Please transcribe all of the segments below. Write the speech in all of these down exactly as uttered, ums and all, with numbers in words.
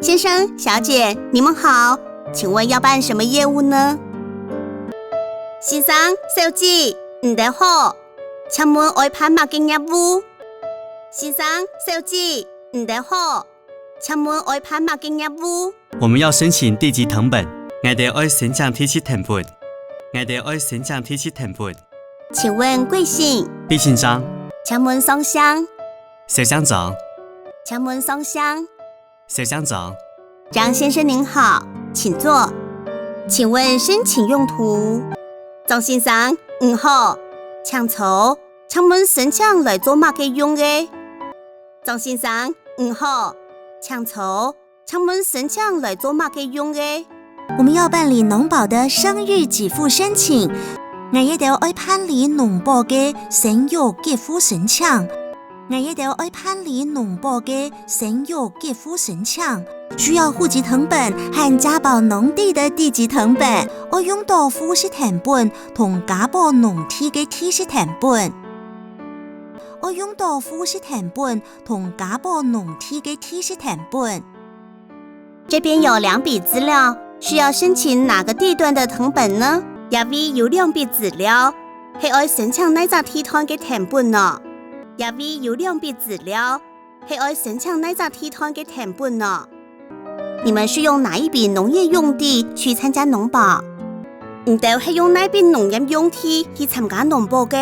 先生、小姐，你们好，请问要办什么业务呢？先生、小姐，你等好，请问爱办么个业务？先生、小姐，你等好，请问爱办么个业务？我们要申请地籍誊本，𠊎兜爱申请地籍誊本，𠊎兜爱申请地籍誊本。请问贵姓？毕姓张。请问上姓？小姓张。请问上姓？ 小姓张。张先生您好，请坐。请问申请用途？张先生，你好，请坐。请问申请来做么个用个？张先生，你好，请坐。请问申请来做么个用个？我们要办理农保的生育给付申请。𠊎兜爱办理农保个生育给付申请。 𠊎兜爱办理农保个生育给付申请，需要户籍誊本和加保农地的地籍誊本，爱用到户籍誊本同加保农地个地籍誊本。爱用到户籍誊本同加保农地个地籍誊本。 这边有两笔资料，需要申请哪个地段的誊本呢？这位有两笔资料，係爱申请哪只地段个誊本呢？这位有两笔资料，係爱申请哪只地段个誊本呢？你们是用哪一笔农业用地去参加农保？你兜係用哪笔农业用地去参加农保个？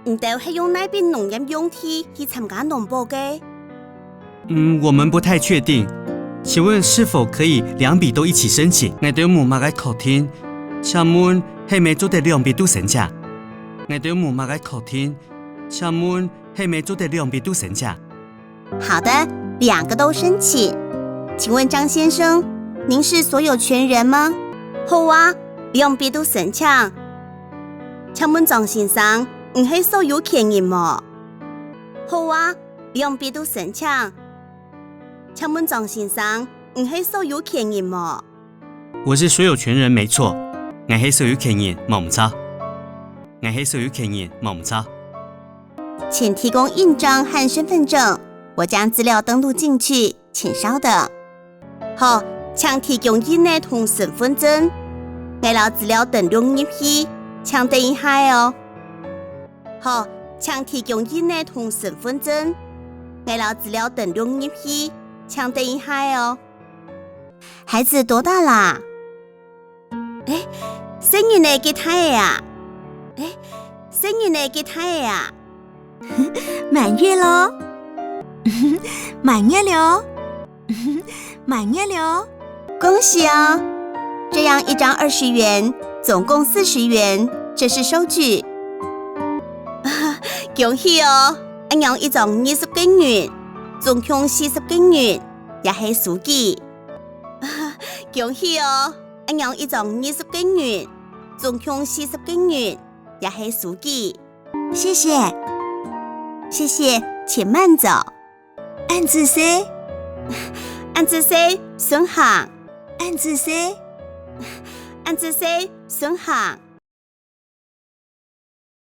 你兜係用哪笔农业用地去参加农保个？嗯，我们不太确定。请问是否可以两笔都一起申请？𠊎兜無麼个確定。请问係毋係做得两笔都申请？𠊎兜無麼个確定。请问係毋係做得两笔都申请？ 好的，两个都申请。请问张先生，您是所有权人吗？好啊，两笔都申请。请问张先生，你係所有权人无？好啊，两笔都申请。请问张先生，你係所有权人无？ 我是所有权人没错，𠊎係所有权人，無毋著。𠊎係所有权人，無毋著。请提供印章和身份证，我将资料登录进去，请稍等。好，请提供印仔同身份证，𠊎摎资料登录入去，请等一下哦。好，请提供印仔同身份证，𠊎摎资料登录入去，请等一下哦。 孩子多大啦？欸，細人仔幾大仔啊？欸，細人仔幾大仔啊？滿月囉，滿月了，滿月了。恭喜哦！这样一张二十元，总共四十元，这是收据。恭喜哦！恁樣一张二十个銀，总共四十个银， 也係收據。恭喜哦！恁樣一张二十个銀，总共四十个银，也係收據。谢谢。谢谢，请慢走。恁仔細。恁仔細，順行。恁仔細。恁仔細，順行。